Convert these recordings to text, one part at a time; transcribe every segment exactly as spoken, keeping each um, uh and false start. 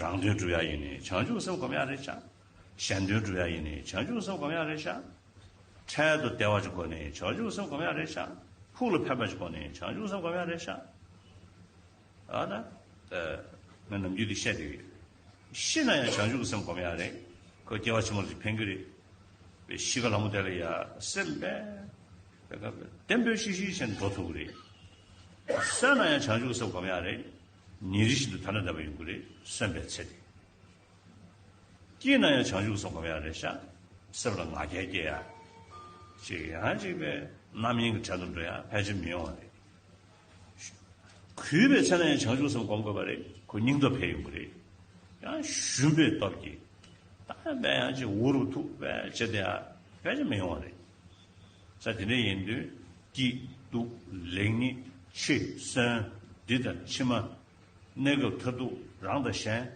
རང་དོན་སྒྲུབ་ཡ་ཡིན་ནའི་བྱང་ཆུབ་སེམས་སྒོམ་ཡ་རེད་ཤག་གཞན་དོན་སྒྲུབ་ཡ་ཡིན་ནའི་བྱང་ཆུབ་སེམས་སྒོམ་ཡ་རེད་ཤག་འཕྲལ་དུ་བདེ་བ་ཅིག་དགོས་ནའི་བྱང་ཆུབ་སེམས་སྒོམ་ཡ་རེད་ཤག་ཕུགས་ལ་ཕན་པ་ཅིག་དགོས་ནའི་བྱང་ཆུབ་སེམས་སྒོམ་ཡ་རེད་ཤག་ཨ་ན། ཨ། ང་ནམ་རྒྱུན་དེ་བཤད་བསྡད་ཡོད། ཤི་ན་ཡང་བྱང་ཆུབ་ཀྱི་སེམས་སྒོམ་ཡག་རེད། ཁོ་སྐྱེ་བ་ཕྱི་མར་ཅིག་ཕན་གྱི་རེད། པའི་གཤིས་ཀ་ལ་མོ་དེ་ལ་ཡ་སེམས་པས། བདེན་པའི་ཤི་ཤི་བྱས་ནས་འགྲོ་ཐུབ་ཀྱི་རེད། གསོན་ན་ཡང་བྱང་ཆུབ་ཀྱི་སེམས་སྒོམ་ཡག་རེད། ཉིན་རེ་བཞིན་དུ་ཐ་ན་དད་པ་ཡོང་གི་རེད། གསོན་པའི་ཚེ་དེ། སྐྱིད་ན་ཡང་བྱང་ཆུབ་སེམས་སྒོམ་ཡག་རེད་ཤག་སེམས་ལ་ང་རྒྱལ་སྐྱེ་ཡག་ཅིག་ཡང་ཅིག་པའི་རྣམ་གཡེང་གི་གྲལ་དུ་འགྲོ་ཡག་ཕལ་ཆེར་མི་ཡོང་བ་རེད། གུས་པའི་ཚེ་ན་ཡང་བྱང་ཆུབ་སེམས་སྒོམ་དགོས་པ་རེད། ཁོ་སྙིང་སྟོབས་འཕེལ་ཡོང་གི་རེད། ཡང་ཞུམ་པའི་སྟོབས་ཀྱིས་ད་དཔེ་ཡང་ཅིག་འུ་རུ་ཐུག་པའི་བྱེད་དེ་ཡག་ཕལ་ཆེར་མི་ཡོང་བ་རེད། ས་དེ་འདྲ་ཡིན་དུས་སྐྱིད་སྡུག་ལེགས་ཉེས་འཆི་གསོན་འདི་དང་ཕྱི་མ། གནས་སྐབས་མཐར་ཐུག་རང་དང་གཞན།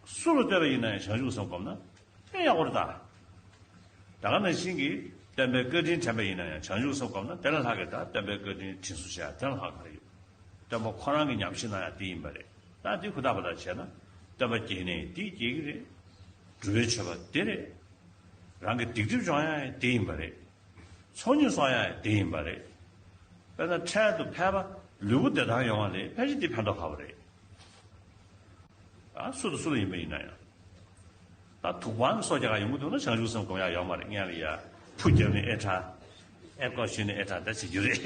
སུ་ལ་ལྟོས་པ་ཡིན་ན་ཡང་བྱང་ཆུབ་སེམས་བསྒོམས་ན་དཔེ་ཡག་པོ་རེད་ད། ད་ག་ནང་བཞིན་གྱི་སྟོན་པའི་བཀའ་དྲིན་དྲན་པ་ཡིན་ན་ཡང་བྱང་ཆུབ་སེམས་བསྒོམས་ན་དེ་ལས་ལྷག་གི་ད་སྟོན་པའི་བཀའ་དྲིན་དྲན་གསོ་བྱ་ཡག་དེ་ལས་ལྷག་ག་རེ་ཡོད། སྟོན་པ་ཁོ་རང་གི་ཉམས་ཞིབ་གནང་ཡག་དེ་ཡིན་པ་རེད། ད་དེ་ཧུར་ཐག་པ་ཐག་བྱས་ན་སྟོན་པ་དགྱེས་ནས་དེ་དགྱེས་ཀྱི་རེད། སྒྲུབ་པའི་མཆོད་པ་དེ་རེད། རང་གི་སྡིག་སྒྲིབ་སྦྱོང་ཡག་དེ་ཡིན་པ་རེད། ཚོགས་གཉིས་གསོག་ཡག་དེ་ཡིན་པ་རེད། དཔེར་ན་འཕྲལ་དུ་ཕལ་པ་ལུས་པོ་བདེ་ཐང་ཡོང་བ་ལས་ཕལ་ཆེར་དེ་ཕན་ཐོགས་ཁག་པོ་རེད། ཨ་སུ་དང་སུ་ལ་ཡིན་པ་ཡིན་ན་ཡང་། ད་དུག་པའི་སྲོག་རྒྱག་ག་ཡོང་གི་འདུག་ན་བྱང་ཆུབ་སེམས་སྒོམ་ཡག་ཡོད་མ་རེད། སྔོན་ལ་ཡ་ཕུ་བརྒྱབ་ནས་ཨེ་ཁྲ། ཨེ་ཀོ་ཞུས་ནས་ཨེ་ཁྲ་ད་བྱེད་རྒྱུ་རེད།